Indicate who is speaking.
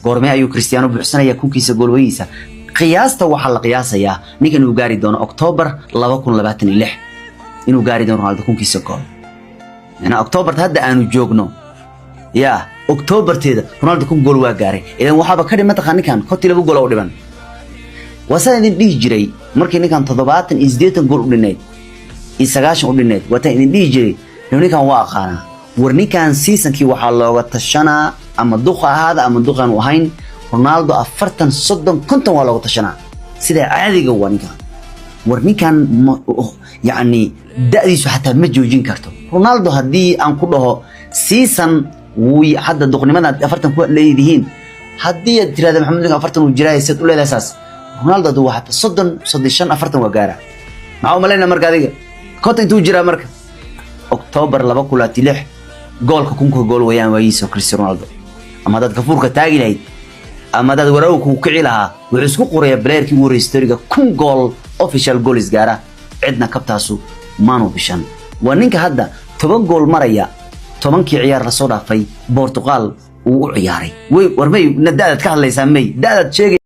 Speaker 1: Goormee ayuu Cristiano buuxsanaya 1000-kiisa goolwayiisa? Qiyaasta waxaa la qiyaasayaa ninkan uu gaari doono October 2026, inuu gaari doono Ronaldo 1000-kiisa gool. Macnaa Octoberta hadda aanu joogno, ya Octoberteeda Ronaldo 1000 gool waa gaaray. Idan waxaaba ka dhiman taqaan ninkan 52 gool oo u dhiman. Waa saan idin dhihi jiray markii ninkan 87 gool u dhinayd iyo 90 u dhinayd, waataan idin dhihi jiray ninkan waa aqaanaa. War ninkan seasonkii waxaa looga tashanaa, ama duqa ahaada ama duqaan u ahayn, Ronaldo 40, 30, 50 waa looga tashanaa sida caadiga. Waa ninkan. War ninkan yacni da'diisu xataa ma joojin karto Ronaldo. Haddii aan ku dhaho season wuu hadda duqnimada 40 ku leedihiin, haddii aad tirahda "Maxamed, ninkan 40 uu jiraa, sad u leedahay saas?" Ronaldo hadduu waa xataa 30, 35, 40 waa gaara. Maxaa u malaynaa marka adiga 50 intuu jiraa? Marka October 2026 goolka 1000-ka gool wayaan waayihiisa Cristiano Ronaldo. Ama haddaad gafuurka taagi lahayd ama haddaad waraawka ku kici lahaa, wuxuu isku qorayaa playerkii ugu horreysay historiga 1000 gool official goals gaara. Cidna kabtaasu maanu bishan. Waa ninka hadda 10 gool maraya 10-kii ciyaar lasoo dhaafay Portugal uu u ciyaaray. War may na da'daad ka hadlaysaa, may da'daad sheegay.